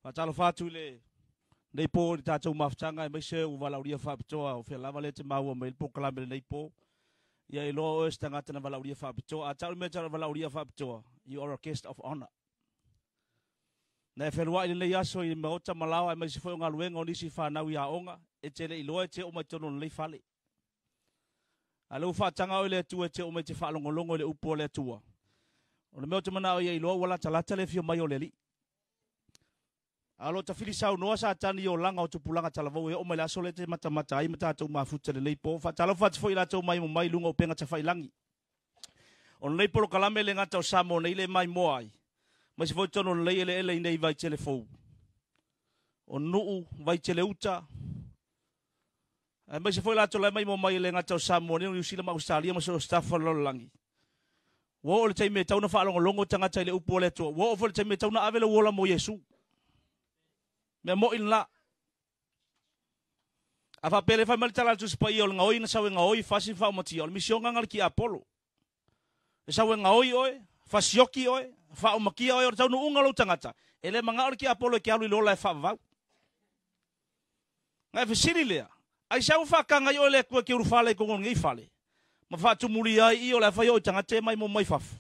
Faatalofa atu i lenei po i le tatou mafutaga aemaise ua valaaulia faapitoa o fea lava lea e te maua mai ai le polokalame i lenei po. Ia iloa oe o se tagata na valaaulia faapitoa. A tau le mea tau o le valaaulia faapitoa, you are a guest of honor. Na e feluai lenei aso i maota ma laoa aemaise foi o galuega o nisi fanau i aoga, e te le iloa e te oo mai totonu o lenei fale. A lea ua faataga oe e le Atua e te oo mai e te faalogologo i le upu a le Atua. O le mea ou te manao ia iloa ua latalata le afio mai o le Alii. A o lo o tafili saunoa Satani i olaga o tupulaga talavou e oo mai le aso lea e te matamata ai ma tatou mafuta i lenei po. Faatalofa atu foi i latou mai mai luga o upega tafailagi. O lenei polokalame le gata o Samoa nei le maimoa ai, aemaise foi totonu o lenei eleele i nei Vaitele fou. O Nuu, Vaitele uta, aemaise foi latou la e maimoa mai e le gata o Samoa nei, o Niu Sila ma Ausetalia ma so o se tafa o le lalolagi. Ua oo i le taimi e tatau ona faalogologo tagata i le upu a le Atua. Ua oo foi i le taimi e tatau ona ave lou ola mo Iesu. Mea mo'i lena. A faapea le fai mai le tala a le Tusi Paia o le gaoi na sau e gaoi, fasi ma faaumatia, o le misioga le tiapolo. E sau e gaoi oe, fasioki oe, faaumatia oe, o le taunuuga o lou tagata. E le manao le tiapolo e te alu i le ola e faavavau. Na e fesili lea, aisea ua faataga ai oe le Atua e te ulufale i totonu o lenei fale, ma faatumulia ai i o le a fai o i tagata e mai mo mai fafo?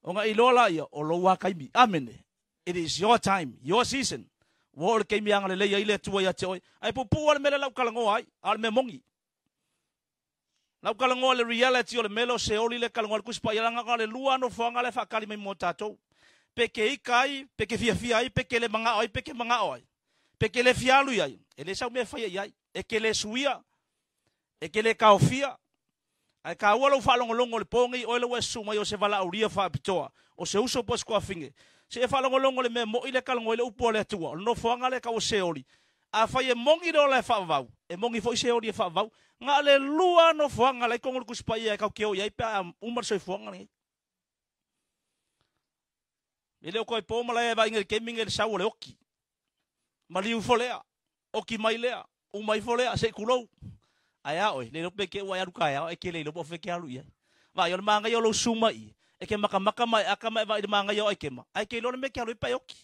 Ona iloa laia, o lou lava taimi. Amene. It is your time, your season. Ua oo le taimi e agalelei ai le Atua ia te oe. Ae puupuu lava le mea lea o le a ou talanoa ai, a o le mea moni. Lau talanoa le reality o le mea lea o Seoli lea e talanoa ai le Tusi Paia leaga na o le lua lava nofoaga la e faatali mai mo tatou. Pe te ita ai, pe te fiafia ai, pe te le manao ai, pe te manao ai, pe te le fia alu i ai, e leai sau mea e faia i ai. E te le suia, e te le taofia, ae taua lou faalogologo i le po nei oe lea ua e susu mai o se valaaulia faapitoa, o se uso po o se tuafafine. Se i e faalogologo i le mea moi lea e talanoa ai le upu a le Atua, o le nofoaga lea e tau o Seoli. Afai e moni le ola e faavavau, e moni foi Seoli e faavavau. Na o le lua lava nofoaga la e i totonu o le Tusi Paia e tatou te o i ai pe a uma le soifuaga lenei. E le o toe po malae e vaaiga i le taimi lenei i le sau o le oti. Maliu ifo lea, oti mai lea, uma ifo lea, se i tulou. Ae a oe, le iloa pe te ua e alu taeao ae e te le iloa po o fea e te alu i ai. Vaai, o le manaia o lou susu mai i, e te matamata ma e aka ma e vaai i le manaia o aitema, ae e te iloa le mea e te alu ai pe a e oti.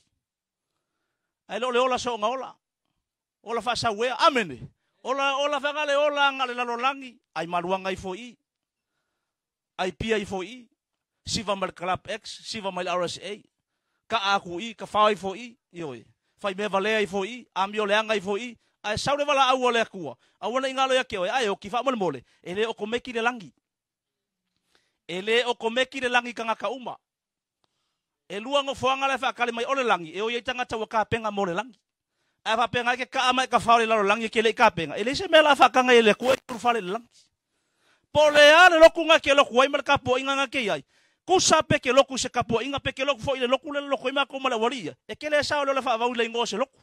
Ae le o le ola soona ola. Ola faasauea. Amene. Ola, ola faga le ola aga le lalolagi, ai maluaga ifo i i. Ai pia ifo i i. Siva mai le Club X, siva mai le RSA. Kaa aku i i, tafao ifo i i. Ioe. Fai mea valea ifo i i, amio leaga ifo i i. Ae sau le valaau a le Atua, aua ne i galo ia te oe, ae oki faamolemole, e le okomeki le lagi. E le okomeki le lagi i tagata uma. E lua nofoaga la e faatali mai o le lagi, e oi ai tagata ua tapena mo le lagi. Ae a faapena ai ke kaa ma e ka fao i le lalolagi e ke le i tapena, e leai se mea la a faataga i le Atua e ulufale i le lagi. Po o le a le lotu na ke lotu ai ma le tapuaiga na ke i ai, tusa pe ke lotu i se tapuaiga pe ke lotu foi i le lotu lea na lotu ai matou ma le aualii ia, e tele sao le ola faavau i le igoa o se lotu.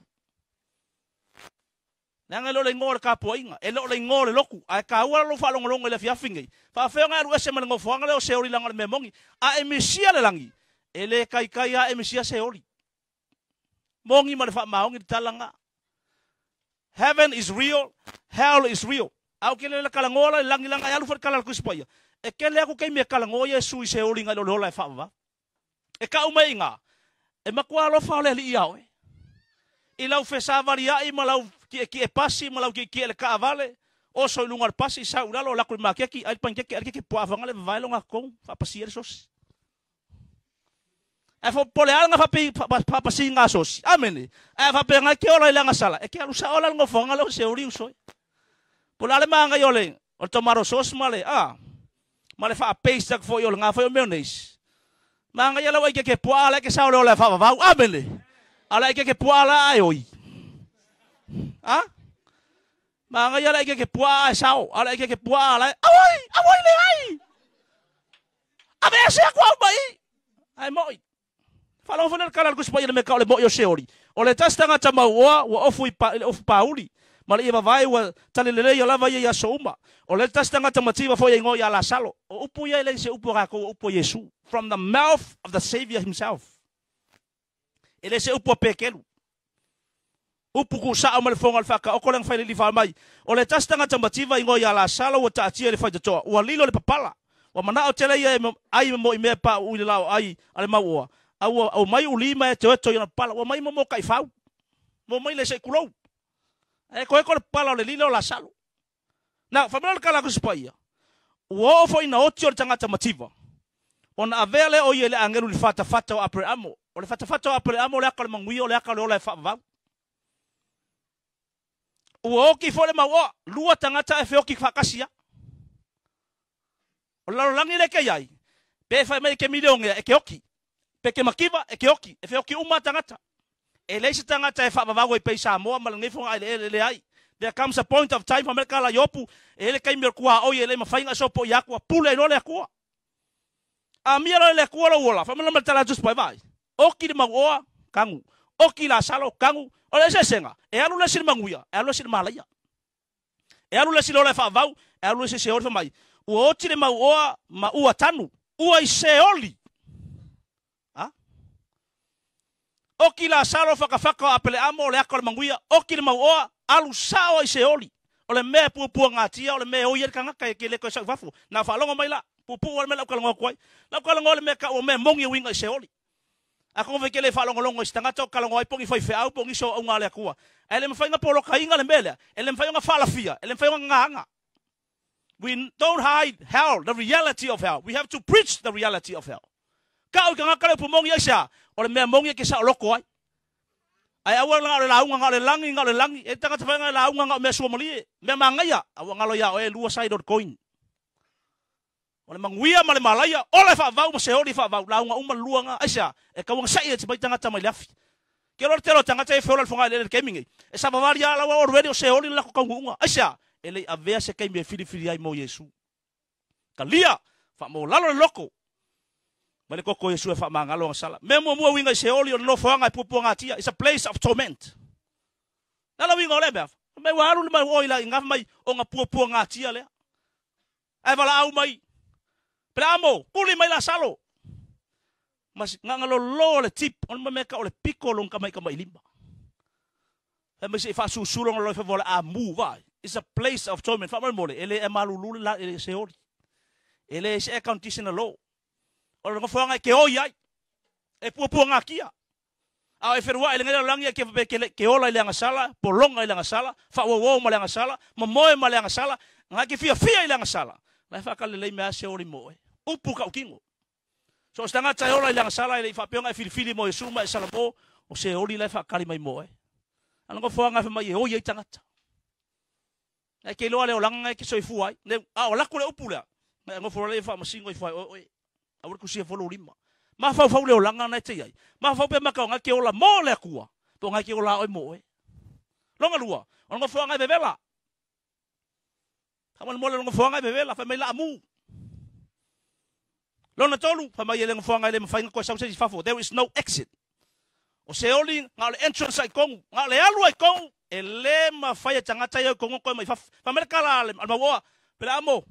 Leaga e le o le igoa o le tapuaiga, e le o le igoa o le lotu, ae taua la lou faalogologo i le afiafi nei. Faafefea ona e alu ese mai le nofoaga lea o Seoli leaga o le mea moni, a e misia le lagi, e le taitai lava e misia Seoli. Moni ma le faamaoni le tala lena. Heaven is real, hell is real. A ou te le talanoa la i le lagi leaga e alu foi le tala a le Tusi Paia, e tele atu taimi e talanoa Iesu i Seoli nai lo le ola e faavavau. E kau mai i ina, e matua alofa le Alii iā oe. I lau fesavaliaʻi ma lau kiʻekiʻe pasi ma lau kiʻekiʻe i le kaʻawale, oso i luga o le pasi, sau i lalo, alu atu i le maketi, ʻai le panikeke, ʻai le keke puaa Fagalii, vavae lona totonu, faapasia le sosi. Ae fopole lava lana faapasiga sosi. Amene. Ae a faapena e te ola i le agasala, e te alu sao la i le nofoaga lea o Seoli uso e. Po o le a le manaia o le tomato sauce ma le, a, ma le faa-paste atu foi o lena foi o mayonnaise. Manaia lau aikeke puaa la e ke sao le ola e faavavau. Amene. A o le aikeke puaa la ae oi. A? Manaia le aikeke puaa ae sao. A o le aikeke puaa la e, auai, auai leai. Aveese aku au mai i. Ae moi. Faalogo foi lea i le tala a le Tusi Paia i le mea tau o le moʻi o Seoli. O le tasi tagata mauoa ua ofu i pa, i le ofu pāuli, ma le ia vavae ua tali lelei lava ia i aso uma. O le tasi tagata mativa foi e igoa ia Lasalo. O upu ia e leai se upu a tatou, o upu a Iesu. From the mouth of the Saviour himself. E le se upu a Pekelu. Upu kuusao ma le fofoga o le faataoto lea na fai le Alii mai. O le tasi tagata mativa igoa ia Lasalo ua taatia i le faitotoa, ua lilo i le papala. Ua manao tele ia e ai mo i mea e pauu i le laoai a le mauoa, A ua aumai ulima e toe i ona pala, ua mai mo kaifau. Mo mai le se kulou. E koe ko le pala o le lila o Lasalo. Na, whamela le kala kusi paia. Ua oo foi na oti o le tagata mativa. Ona avea le o ia le angelu le fata fata o Aperamo. O le fata fata o Aperamo le aka le manguia o le aka le ola e whaavau. Ua oki fo le mauoa, lua tagata e feoki whakasia. O lalo langi le ke iai, pe whai mai ke milionea e ke oki. Pe ke makiva e ke oki, e feoki uma tagata. E leisi tagata e whaavau e pei Samoa ma le ngefonga ai le le ai. There comes a point of time fa la yopu e le kaimi o kua o ye le mafainga so po ia kua pule no le akua. A mia lo le akua lo wola fa mala tala just pai vai. Oki le mauoa kangu. Oki la salo kangu. O le sesenga e alu le silmanguia, e alu le silmalaia. E alu le silola fa vau, e alu le se fa mai. Ua oti le mauoa ma ua tanu, ua i seoli. Ha? Oki la salo whakawhaka a pele amo o le aka o le manguia, oki le mauoa alu sao i seoli. O le mea puapua ngatia, o le mea oi e kangaka e ke le koe sau fafu. Na whaalongo mai la, pupu o le mea lau kalangoa kuai. Lau kalangoa le mea ka o mea mongi winga i seoli. A kongo ve ke le whaalongolongo i stangata o kalangoa i pongi whai wheau, pongi so au ngā le akua. E le mwhai ngā poloka inga le mea lea, e le mwhai ngā whaalafia, e le mwhai ngā ngā. We don't hide hell, the reality of hell. We have to preach the reality of hell. Ka o kangaka le pumongi ai sea, o le mea mongi e ke sa o loko ai. Ai aua nga o le launga nga o le langi nga o le langi. E tangata whai nga launga nga o mea suamalie. Mea mangaia. Aua ngalo ia o e lua side o coin. O le manguia ma le malaia. O le whaavau ma seoli whaavau. Launga uma lua nga. Ai sea, e kauanga sai e te mai tangata mai le afi. Ke lore te lo tangata e whiola le whangai le le kemingi. E savavali a lawa o ruere o seoli le lako kaungu unga. Ai sea, e lei avea se keimi e whiriwhiri ai mo Yesu. Ka lia, wha mo lalo le loko. Ma le koko Yesu e wha mangalo ang sala. Mea mua mua winga i seoli o le nofoanga e puapua ngatia. It's a place of torment. Nala winga o le mea. Mai wa alu le mai oi la inga mai o ngā puapua ngatia lea. Ai wala au mai. Pele amo, kuli mai la salo. Mas ngangalo lo le tip. O le mea ka o le piko long ka mai ka mai lima. E mai se i whaasusulo ngalo i whaavola a mu vai. It's a place of torment. Wha mole, ele e malulu la ele seoli. Ele se air conditioner law. O le ngofoanga e ke oi ai. E puapua ngā kia. A e wherua e le ngai langi e ke ke ke ola i le angasala, polonga i le angasala, whaawawau ma le angasala, mamoe ma le angasala, ngā ke fia fia i le angasala. Lai whakale lei mea se ori moe. Upu ka ukingo. So stanga tai ola i le angasala i le whapeonga e whiriwhiri mo e suma e salamo, o se ori lai whakari mai moe. A ngofoanga e mai e oi e tangata. Ai ke loa le o langa e ke soifua ai. Ne, a o lako le upu lea. Ngai ngofoa le whaamasingo i whai oi. A ua kusia folo lima. Ma fau fau le o langa na te iai. Ma fau pe maka o ngā ke ola mō le akua. Po ngā ke ola oi mō e. Longa lua. O ngā fua ngai bebela. Ka mole longa fua ngai bebela. Whai mai la amu. Lona tolu. Whai mai ele ngā fua ngai le mawhai ngā koe sau se fafo. There is no exit. O se oli ngā le entrance ai kongu. Ngā le alu ai kongu. E le mawhai e tangata i au kongu koe mai fafo. Whai mai le kala le almawoa. Pele amo.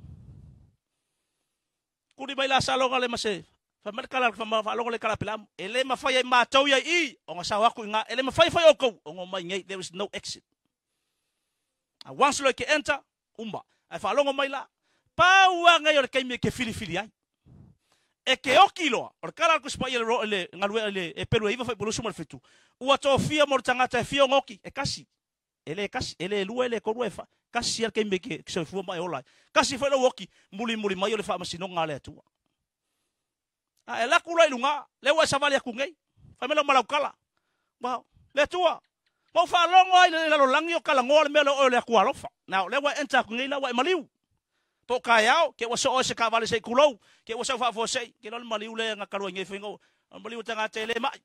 Kuri mai la salonga le mase. Fa mai kala fa ma longa le kala pela. Ele ma fai ai matou ia i o nga sa aku nga ele ma fai fai o kou o ngo mai ngai. There is no exit. A once lo ke enter umba. Ai fa longa mai la. Paua ngai o le kaimi ke whiriwhiri ai. E ke oki loa. O le kala ku spa ia le ngalue le e pelu iwa fai pulusu mo le fitu. Ua to fia mo le tangata e fia ngoki e kasi. Ele kasi ele lua ele koru e fa. Kasi al kaimi ke soifua mai ola. Kasi foi lo oki muli muli mai o le fa masino ngale atua. A e laku lai lunga, le ua savali aku ngai. Fa mela malaukala. Wa le tua. Mo fa longo ai le lalo langi o kala ngoa le mea le o le aku alofa. Now le ua enta aku ngai la ua e maliu. Po kai au, ke ua so o se ka vale se kulou, ke ua sau fa fo sei, ke lo maliu le ngakalo ngai fingo. Maliu tanga tele mai.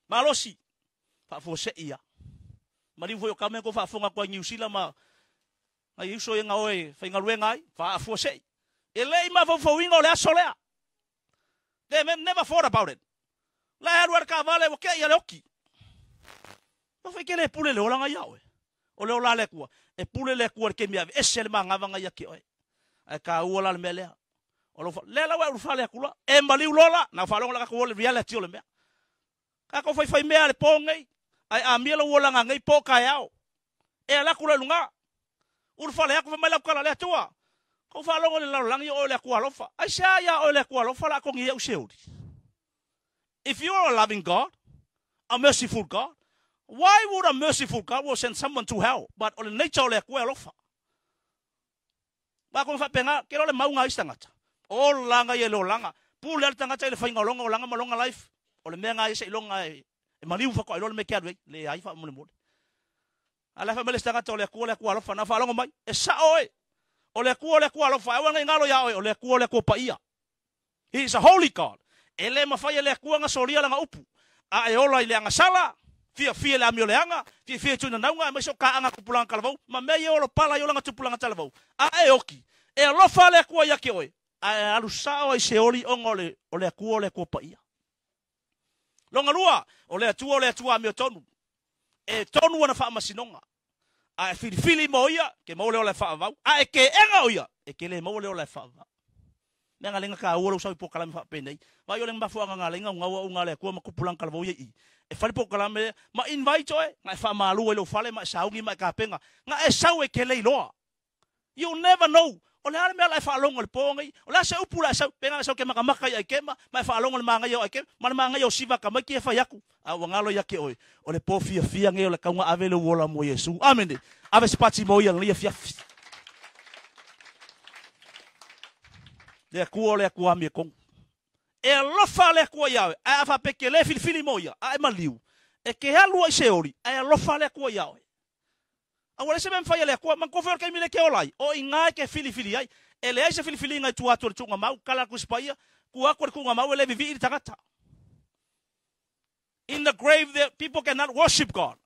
Malosi. Fa fo sei ia. Maliu foi o kame ko fa fonga kwa New Zealand ma ngai uso e ngā oe whaingaluenga ai, wha afua sei. E lei mawhauwhauinga o le aso lea. They never thought about it. La alu ar ka vale o ke ia le oki. Ma whai ke le pule le olanga ia oe. O le ola le kua. E pule le kua le ke mea ese le mangawanga ia ki oe. Ai ka ua la le mea lea. O lo le la ua urufale akula. E maliu lola. Na whalonga la kako le reality o le mea. Ka ko whai whai mea le pō ngai. Ai a mea la uolanga ngai pō kai ao. E alaku le lunga. Urufale aku whamai lau kala le atua. Ko whalongo le lalo langi o le akua alofa. Ai se aia o le akua alofa la kongi e useuri. If you are a loving God, a merciful God, why would a merciful God will send someone to hell? But o le nature o le Atua e alofa. Ba ko faapena, ke le mauga ai se tagata. O laga ia le olaga. Pule le tagata i le faiga o lona olaga ma lona life. O le mea nga ia seiloga e maliu faatoa iloa le mea e ke alu ai. Le ai faamolemole. A la fa mele se tagata o le Atua o le Atua alofa na faalogo mai. E sao oe. O le Atua o le Atua alofa. Aua ne i galo iā oe. O le Atua o le Atua paia. He is a holy God. E le mafai e le Atua ona solia lana upu. A e ola i le agasala, fiafia i le amioleaga, fiafia i tuinanauga, aemaise o kaaga tupulaga talavou, ma mea ia o pala i olaga tupulaga talavou. A e oki, e alofa le Atua ia te oe, a e alu sao ai Seoli ona o le Atua o le Atua paia. Longa lua, o le Atua o le Atua amiotonu. E tonu ana faamasinoga. A e filifili mo ia, ke maua le ola e faavavau. A e keena o ia, e ke le maua le ola e faavavau. Mea nga lenga ka ua lo sau i polokalame faapenei. Vai o le mafuaaga nga lenga ngaua u nga le Atua ma tupulaga talavou ia i. E fai le polokalame ma invite oe, nga e faamalu ai lou fale ma e sauni ma e kapena. Nga e sau e ke le iloa. You never know. O le a le mea la e faalogo i le po nei. O le a se upu la e sau. Pe nga e sau ke makamaka i aikema, ma e faalogo i le magaia o aikema, ma le magaia o siva tamaiti e fai atu. A ua galo ia te oe. O le po fiafia nei o le tau na ave lou ola mo Iesu. Amene. Ave se pati mo ia lenei afiafi. Le Atua o le Atua amiotonu. E alofa le Atua iā oe, ae a faapea e te le filifili mo ia, a e maliu, e te alu ai Seoli, ae alofa le Atua iā oe. A ua leai se mea e mafai e le Atua, manatua foi o le taimi lea e te ola ai, o i ina e te filifili ai. E leai se filifiliga i tua atu o le tuugamau, kala atu i se paia, tua atu o le tuugamau e le vivii le tagata. In the grave the people cannot worship God.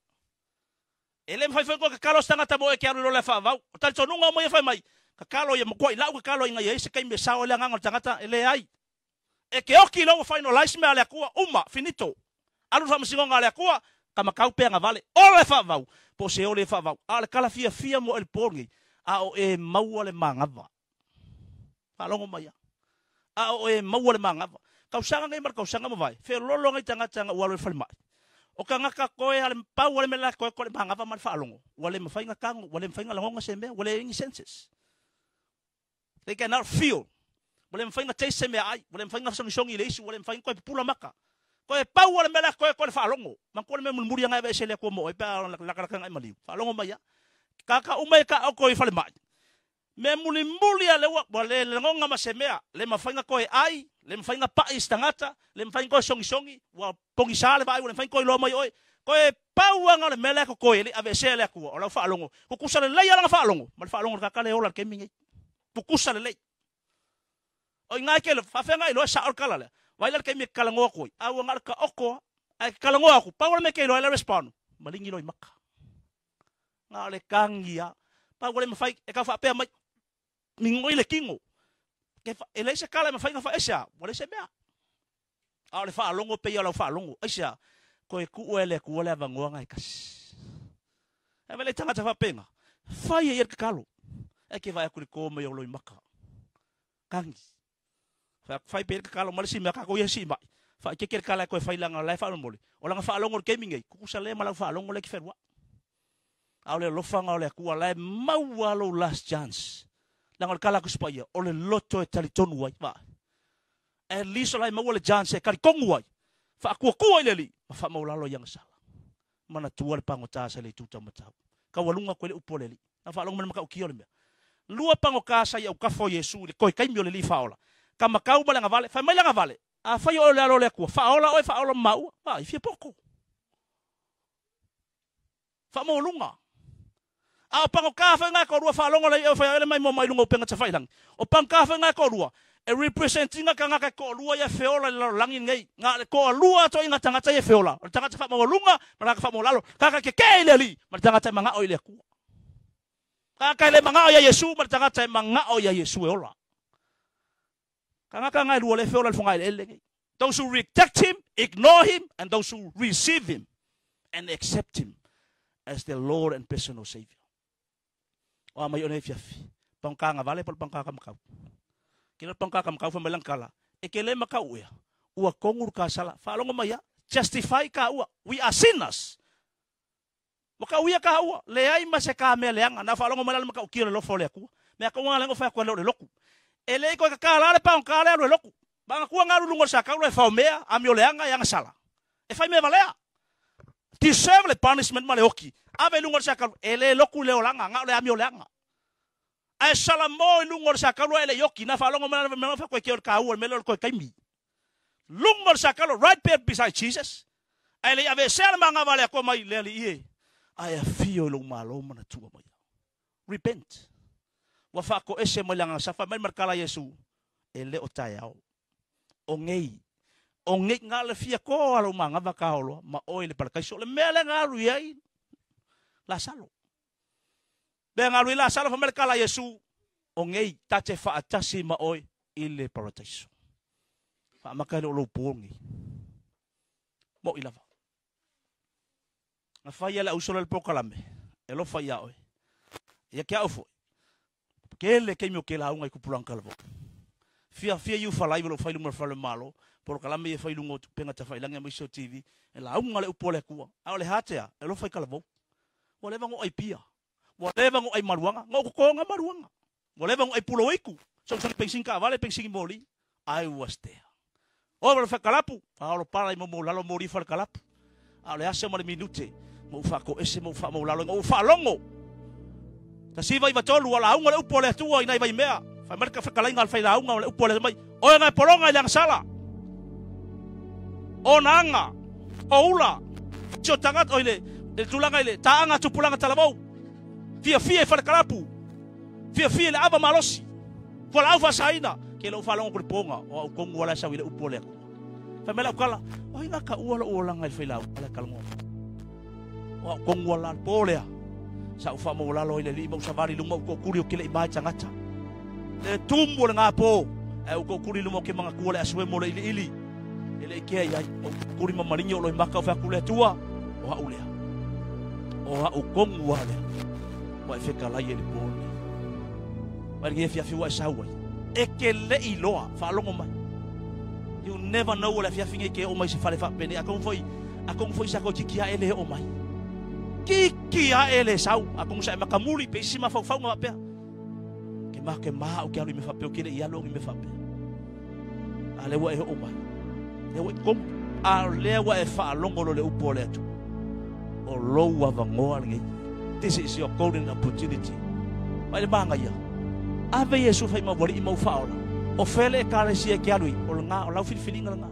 E le mafai foi ona tatalo se tagata mo oe e te alu i le ola e faavavau. O talitonuga uma ia fai mai, tatalo ia matuai lau tatalo ina ia i ai se taimi e sao ai le agaga o le tagata, e leai. E te oki loa ua finalize mea a le Atua, uma, finito. Alu le faamasinoga a le Atua, kamakau pe agavale, ola e faavavau, po o se ole e faavavau. A o le tala fiafia mo oe i le po lenei, a o e maua le manava. Faalogo mai a. A o e maua le manava. Tausaga nei ma le tausaga ua mavae, feoloolo nei tagata ina ua alu i le falemai. O tagata toe a le pau o le mea la toe ko le manava ma le faalogo. Ua le mafai ona tago, ua le mafai ona lagona se mea, ua leai ni senses. They cannot feel. Ua le mafai ona taste se meaai, ua le mafai ona sogisogi i le isu, ua le mafai ona toe pupula maka. Toe pau o le mea la toe ko le faalogo. Manatua le mea mulimuli aga e aveese le Atua mo oe pe a latalata ina e maliu. Faalogo mai a. Tagata uma e taoto i falemai. Mea mulimuli a le ua, ua le lagona ma se mea, le mafai ona toe ai, le mafai ona pai i se tagata, le mafai ona toe sogisogi, ua pogisa le vaai, ua le mafai ona toe iloa mai oe. Toe pau aga o le mea lea e totoe e le i aveesea e le Atua, o lau faalogo. Tutusa lelei lava lana faalogo ma le faalogo o le tagata lea e ola i le taimi lenei. Tutusa lelei. O i ina e te faafeagai loa e sao le tala lea. Vaai la i le taimi e te talanoa atu ai, a ua na o le taoto lava, ae e te talanoa atu, pau lava le mea e te iloa ai la respond, maligi loa i maka. Na o le tagi lava. Pau ua le mafai, e tau faapea mai, migoi le tino. E leai se tala e mafai ona fai, aisea? Ua leai se mea. A o le faalogo pei o lau faalogo, aisea? Toe tuu e le Atua le avanoa na e tasi. Ae vaai le tagata faapena, fai e ia le tatalo. Ae ke vaai atu i le to mai o Loimaka. Tagi. Fai pea le tatalo ma le isi mea, tatou ia siimai. Faaeteete le tala e toe fai leaga o la e faamolemole. O lana faalogo i le taimi nei, tutusa lea ma lau faalogo lea e te fealuai. A o le alofaga o le Atua la e maua lou last chance. Leaga o le tala a Tusi Paia, o le loto e talitonu ai. Vaai. At least o la e maua le chance e talitonu ai. Faatuatua i le Alii ma faamaualalo i ana sala. Manatua le pagota sa i le itu taumatau. Taualuga atu ai le upu a le Alii. Na faalogo mai le matautia o le mea. Lua pagota sa i autafa o Iesu i le toe taimi o le Alii faaola. Kamakau ma le agavale. Fai mai le agavale, Afai o oe o le Alo o le Atua, faaola oe, faaola ma maua. Vaai, fia poto. Faamaualuga. A o pagota foi nga e toalua faalogo lea i oe fai oe le maimoa mai luga o upega tafailagi. O pagota foi nga e toalua, e represent ina tagata e toalua ia e feola i le lalolagi lenei. Na o le toalua atoaiga tagata ia e feola, o le tagata faamaualuga ma le tagata faamaualalo, tagata e kekee i le Alii ma le tagata e magao i le Atua. Tagata e le magao ia Iesu ma le tagata e magao ia Iesu e ola. Tagata nga e lua lea e feola i le fogaeleele lenei. Those who reject him, ignore him, and those who receive him and accept him as their Lord and personal Savior. O a mai o nei afiafi, pagota agavale po o le pagota kamakau. Ke le pagota kamakau fai mai lana tala, e ke le makau ea, ua tonu le kasala, faalogo mai a, justify ka ua, we are sinners. Ua kau ia ka ua, leai ma se ka mea leaga, na faalogo mai la le matautia o le alofa o le Atua. Mea tonu lava lea na fai atu ai le o le lotu. E le i toe tatala le pagota lea alu e lotu. Maga kua ngalu lungo sa kaula e faumea, amioleanga e angasala. E fai mea valea. Deserve le punishment ma le oki. Ave lungo sa kaula, e le loku le olanga, ngao le amioleanga. Ae salamo i luga o le sakalu ae le i oki. Na faalogo mai na fa koe ke o le kaua le mea lea o le koe kaimi. Luga o le sakalu, right there beside Jesus. Ae le i aveesea le magava a le Atua mai le Alii e. Ae afio i lou malo manatua mai au. Repent. Ua faatoese mai le agaga safa mai ma le tala a Iesu, e le o taeao. O nei, o nei, na o le fia toa lou magava taoloa ma oe i le parakaiso. O le mea lea na alu i ai Lasalo. Mea na alu i Lasalo, fai mai le tala a Iesu, o nei, ta te faatasi ma oe i le parataiso. Faamata e le o lou po nei. Mo'i lava. Na fai e le auso le polokalame, e alofa ia oe. Ia ke au foi. Kele keimi o ke lauga i tupulaga talavou. Fia fia i ufa laiva lo fai luma o le fale o le Malo, polokalame ia fai luga o upega tafailagi aemaise o TV, e lauga le upu a le Atua. A o le hatea, e alofa i talavou. Ua leva ona ou ai pia. Ua leva ona ou ai maluaga. Na ou totoga maluaga. Ua leva ona ou ai puloiku. Sagisagi penisini taavale, penisini moli. I was there. Ova le fale-kalapu, aolo pala i moumou lalo moli fale-kalapu. A o le aso ma le minute, ma ou faatoese ma ou faamaulalo ina ua faalogo. 1993, ua lauga le upu a le Atua i nai Vaimea. Fai mai le fetalaiga a le failauga o le upu a le Atua mai, Oe na e pologa i le agasala, o na aga, o ula, si o tagata, o i le, le tulaga i le taaga tupulaga talavou, fiafia i falekalapu, fiafia i le ava malosi, fualaau faasaina, ke lou faalogo ku le poga, o au tonu ala e sau i le upu a le Atua. Fai mai lau tala, o ai na taua lou olaga i le failauga le talanoa mai. O au tonu ala le po lea, sa ou faamaualalo ai le alii ma ou savali i luma ou tootuli o ke le i mae tagata. Le tumu o le gapo, ae ou tootuli i luma o ke manatua le aso e mo le iliili. E le i kea i ai, ou tootuli ma maligi o loimaka o fai atu le Atua, o au lea. O au tonu a lea. Ua e fetalai ai le po lenei. Mai lenei afiafi ua e sau ai. E te le i loa, faalogo mai. You never know o le afiafi nei ke oo mai se fale faapenei. Atonu foi, atonu foi sa toeitiiti ae le oo mai. Titi ae le sau. Atonu sa e matamuli pe isi mafaufauga faapea. Ke ma ke ma au ke alu i mea faapea, o ke le i alu au i mea faapea. A lea ua e oo mai. Lea ua i totonu. A o lea ua e faalogo loa i le upu a le Atua. O lou avanoa lenei. This is your golden opportunity. Mai le magaia. Ave Iesu fai ma ualii ma u faaola. O fea le ekalesia e ke alu i? O lena, o lau filifiliga lena.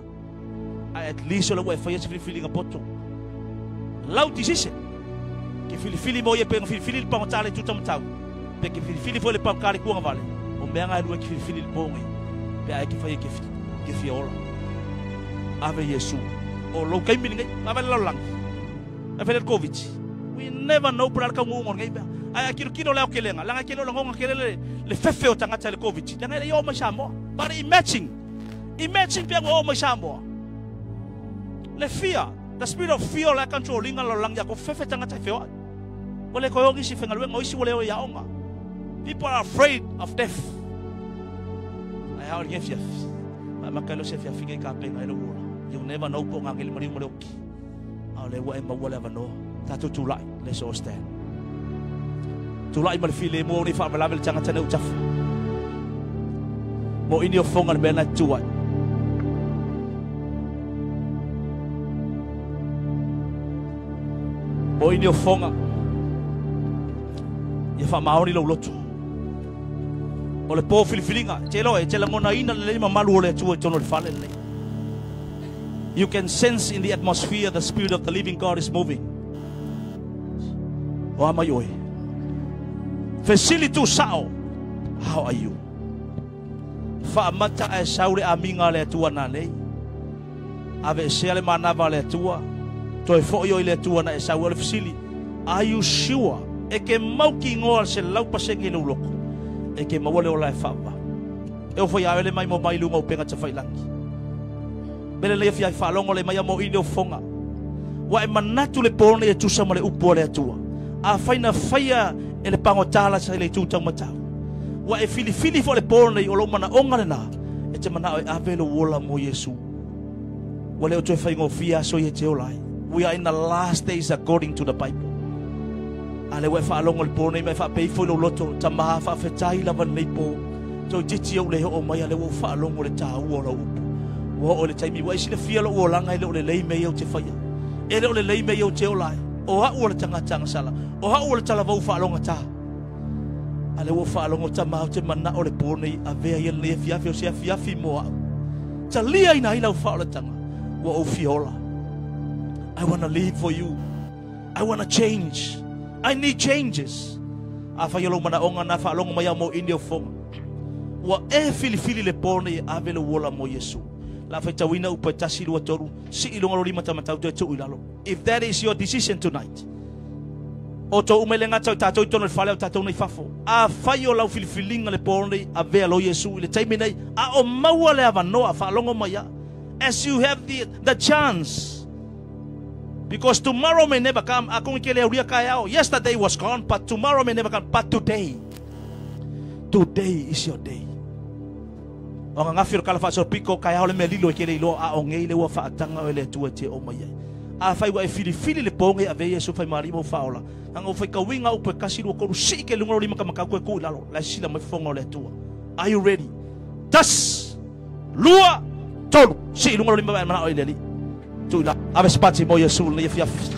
Ae at least o lea ua e faia se filifiliga poto. Lau decision. Ke filifili mo ia pe na filifili le pagota le tuta matau. Pe ke filifili foi le pagota le kuagavale. O mea na e lua e ke filifili le po nei. Pe a e ke faia ke, ke fia ola. Ave Iesu. O lou taimi lenei. Ave le lalolagi. Ave le Covid. We never know po o le a le taunuuga o lenei mea. Ae a tilotilo le aotelega, leaga e tele o lagona tele le, le fefe o tagata i le Covid. Leaga e le i oo mai Samoa. But imagine, imagine pe ua oo mai Samoa. Le fear, the spirit of fear o la e control ina le lalolagi atoa, fefe tagata e feoai. Ua le toe o nisi i faigaluega, o isi ua le o i aoga. People are afraid of death. Ae a o lenei afiafi, faamata ai loa se afiafiga i tapena ai lou ola. You never know po o gagele maliu ma le oki. A o lea ua e maua le avanoa. Tatou tulai, let's all stand. Tulai ma le filemu au nei faalavelave le tagata nei o tafa. Mo ini o fonga le mea na e tu ai. Mo ini o fonga. Ia faamaoni lou loto. O le po filifiliga, e te iloa e te lagonaina lelei mamalu o le Atua i totonu o le fale lenei. You can sense in the atmosphere the spirit of the living God is moving. O a mai oe. Fesili tuusao, how are you? Faamata ae sau le amiga a le Atua nanei. Aveesea le manava a le Atua. Toe foi oe i le Atua na e sau ai. O le fesili, are you sure? E ke mautinoa 100% i lou loto e ke maua le ola e faavavau. E ofo ia oe le maimoa mai i luga o upega tafailagi. Mele lea fia faalogo le mai a mo i le ofoga. Ua e manatu le po nei e tusa ma le upu a le Atua. Afai na faia e le pagota sa i le itu taumatau. Ua e filifili foi le po nei o lou manaoga lena e te manao e ave lou ola mo Iesu. Ua le o toe faigofie aso ia e te ola ai. We are in the last days according to the Bible. A lea ua e faalogo i le po nei ma e faapea ifo i lou loto, Tama, faafetai lava lenei po. Toeitiiti ou le oo mai, a lea ua ou faalogo i le taua o lau upu. Ua oo i le taimi ua e silafia lou olaga e le o lelei mea ia ou te faia. E le o lelei mea ia ou te ola ai. O au o le tagata agasala. O au o le talavou faalogata. A lea ua ou faalogo tama ou te manao le po nei avea ia lenei afiafi o se afiafi mo au. Taliaina ai lau faaolataga. Ua ou fia ola. I wanna live for you. I wanna change. I need changes. Afai o lou manaoga na faalogo mai au mo ini o foga. Ua e filifili le po nei e ave lou ola mo Iesu. La faitauina upu e 1, 2, 3, sii i luga lou lima taumatau toe tuu i lalo. If that is your decision tonight, o tou uma e le gata o tatou i totonu o le fale a o tatou nei fafo. Afai o lau filifiliga le po nei, avea lo Iesu i le taimi nei, a o maua le avanoa, faalogo mai ia. As you have the chance, because tomorrow may never come, a kongi ke le aulia kaeao. Yesterday was gone, but tomorrow may never come. But today, today is your day. O ananafi o le tala faasolopito kaeao le mea lilo e ke le iloa a o nei le ua faataga o e le Atua e te oo mai ai. Afai ua e filifili le po nei avea Iesu fai ma alii ma ou faaola. Aga ou faitauina upu e 1, 2, 3, sii ke luga o lima taumatau toe tuu i lalo. La e sila mai fofoga o le Atua. Are you ready? 1, 2, 3. Sii i luga o lima vae manao i le alii. Tuu i lalo. Ave se pati mo Iesu lenei afiafi.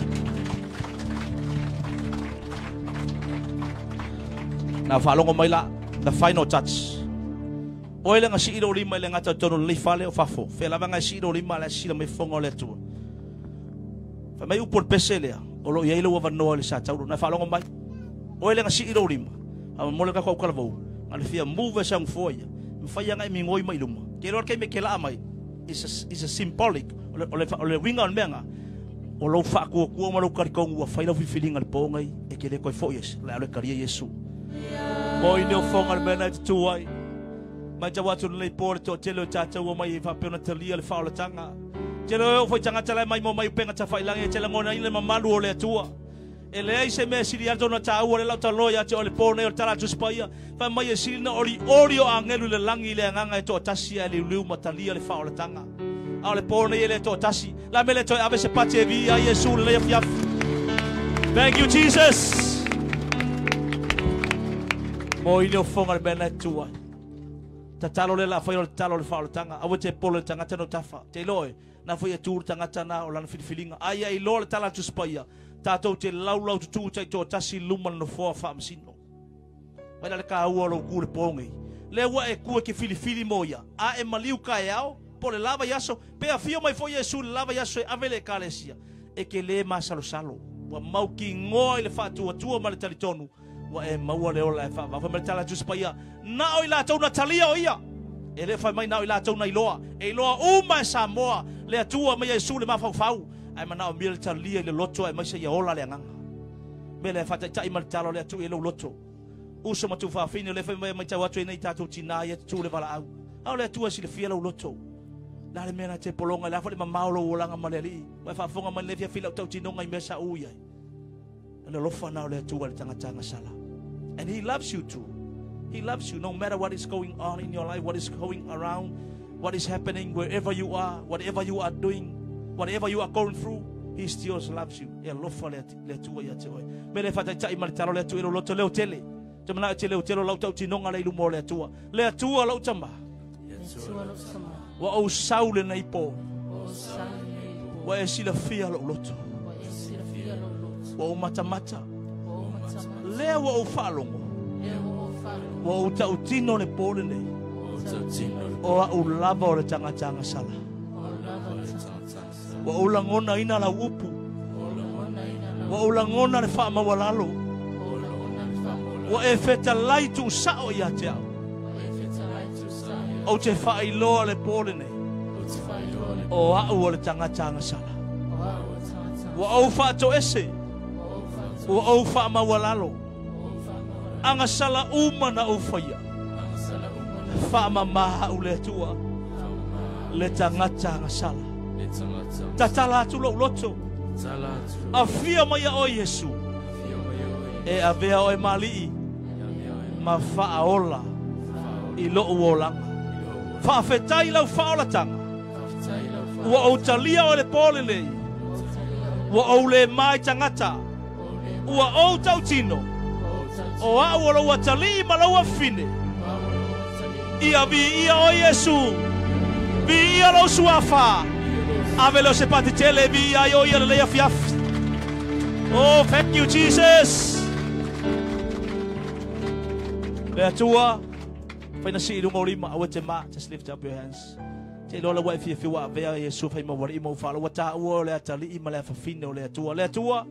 Na faalogo mai la, the final touch. Oe le sii lou lima i le gata o totonu o lenei fale o fafo. Fea lava ga e sii lou lima le sila mai fofoga o le Atua. Fai mai upu o le pese lea, o lo o i ai lou avanoa i le sa taulo. Na faalogo mai. Oe le sii lou lima. A mo le kako kalavou. Na le fia move sa ngufoa ia. Mawhai anga e mingoi mai luma. Ke loa le taimi e ke laa mai. It's a symbolic. O le uiga o le mea nga. O lou faakuakua ma lou talitonu ua fai lau filifiliga le po nei e ke le toe foi ese. O le a alu e talia Iesu. Mo i neo foga le mea na e tutū ai. Mai tau atu lenei po le toatele o tatou ua mai e faapea ona talia le faaolataga. Tele o e oo foi tagata la e mai mo mai upega tafailagi e te lagona ai le mamalu o le Atua. E leai se mea e sili atu ona taua le lau talanoa ia te oe le po nei o le tala a Tusi Paia. Fai mai e sili na olioli o agelu i le lagi i le agaga e toatasi ae liuliu ma talia le faaolataga. A o le po nei e le toatasi. La me le toe ave se pati e viia Iesu lenei afiafi. Thank you, Jesus. Mo i leo foga le mea na e tu ai. Tatalo le la whai o le tatalo le faaolataga. Aua te polo le tagata no tafa. Te iloa e, na foi e tu le tagata na o lana filifiliga. Ai ai iloa le tala a Tusi Paia. Tatou te laulau tutū taitoatasi i luma le nofoa faamasino. Mai la le kāua o lou ku le pō nei. Lea ua e ku e ke filifili mo ia. A e maliu kaeao, po o le lava i aso, pe afio mai foi Iesu i le lava i aso e ave le ekalesia. E ke lē masalosalo. Ua mautinoa i le faatuatua ma le talitonu, ua e maua le ola e faavavau. Fai mai le tala a Tusi Paia, na o i latou na talia o ia. E le fai mai na o i latou na iloa. E iloa uma e Samoa le Atua ma Iesu le mafaufau. Ae manaomia le talia i le loto aemaise ia ola le agaga. Mea lea faataitai ma le tala o le Atua i lou loto. Uso ma tuafafine o lea fai mai matau atu ai nei tatou tinā ia tutū le valaau. A o le Atua e silafia lou loto. La le mea na te pologa, la foi le mamao lou olaga ma le Alii. Ua e faafofoga mai lenei afiafi lau tautinoga i mea sa ui ai. O le alofa na o le Atua i le tagata agasala. And he loves you too. He loves you no matter what is going on in your life, what is going around, what is happening, wherever you are, whatever you are doing, whatever you are going through, he still loves you. E alofa le Atua ia te oe. Me le faataitai ma le tala o le Atua i lou loto leo tele. Te manao te leo tele o lau tautinoga le i luma o le Atua. Le Atua lou tama. Ua ou sau lenei po. Ua e silafia lou loto. Ua ou matamata. Lea ua ou faalogo. Ua ou tautino le po lenei. O au lava o le tagata agasala. Ua ou lagonaina lau upu. Ua ou lagona le faamaualalo. Ua e fetalai tuusao ia te au. Ou te faailoa le po lenei. O au o le tagata agasala. Ua ou faatoese. Ua ou faamaualalo. Agasala uma na ou faia. Faamamā au le Atua. Le tagata agasala. Tatala atu lou loto. Afio mai ia oe Iesu. E avea oe ma alii ma faaola i lou olaga. Faafetai lau faaolataga. Ua ou talia oe le po lenei. Ua ou le ma i tagata. Ua ou tautino. O au o lou atalii ma lou afine. Ia viia oe Iesu. Viia lou suafa. Ave lea o se pati tele e viia ai o ia lenei afiafi. Oh, thank you, Jesus. Le Atua, faina sii i luga o lima, aua e te ma, just lift up your hands. Te iloa la ua e fiafia ua avea Iesu fai ma ualii ma ua faalogo, ua taua o le atalii ma le afafine o le Atua. Le Atua,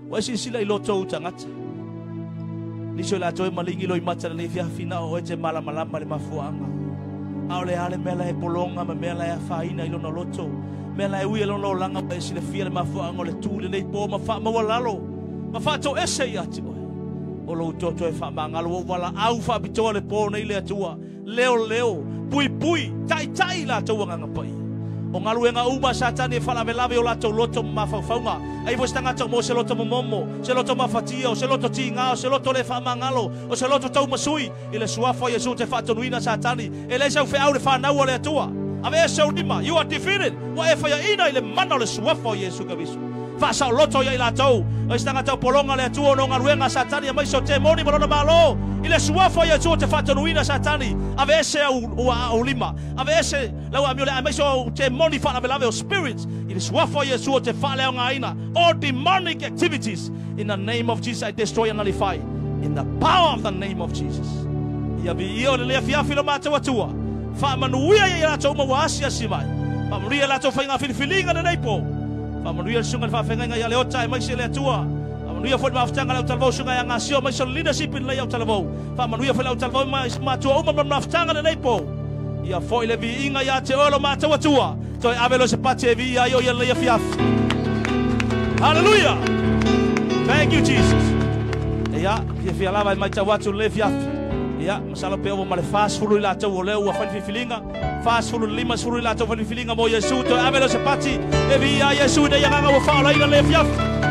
ua e silasila i loto o ou tagata. Nisi o i latou e maligi loimata lenei afiafi na o oe te malamalama i le mafuaaga. A o le a le mea la e pologa ma mea la e afaina i lona loto, mea la e ui ai lona olaga ua e silafia le mafuaaga o le tu i lenei po ma faamaualalo ma faatoese ia te oe. O lou toto e faamagalo ua ou valaau faapitoa le po nei le Atua, leoleo, puipui, taitai i latou agaga paia. O galuega uma a Satani e faalavelave i o latou loto ma mafaufauga. Ai foi se tagata o maua se loto momomo, se loto mafatia, o se loto tiga, o se loto le faamagalo, o se loto taumasui, i le Suafa o Iesu te faatonuina Satani, e leai sau feau i le fanau a le Atua. Aveese ou lima, you are defeated, ua e faiaina i le mana o le Suafa o Iesu Keriso. Faasaoloto ia i latou, o isi tagata o pologa le Atua ona o galuega a Satani aemaise o temoni ma lona malo. I le Suafa o Iesu te faatonuina Satani, aveese au ou lima, aveese lau amio le aemaise o au temoni faalavelave o spirits, i le Suafa o Iesu te faaleaogaina all demonic activities in the name of Jesus I destroy and nullify in the power of the name of Jesus. Ia viia o lenei afiafi lo matou Atua. Faamanuia ia i latou uma ua asiasi mai. Faamanuia i latou faiga filifiliga lenei po. Faamanuia le susuga i le faafeagaiga ia Leota aemaise le Atua. Faamanuia foi le mafutaga a le autalavou susuga ia Gasio aemaise o le leadership i lenei autalavou. Faamanuia foi le autalavou ma matua uma ma le mafutaga lenei po. Ia foi le viiga ia te oe lo matou Atua. Toe ave loa se pati e viia ai o ia lenei afiafi. Hallelujah! Thank you, Jesus. Ia, fiafia lava e matau atu lenei afiafi. Ia, masalo pe ova ma le 40 i latou o lea ua fai le filifiliga, 40 i le 50 i latou fai le filifiliga mo Iesu. Toe ave lea o se pati e viia ai Iesu ina ia agaga ua faaolaina lenei afiafi.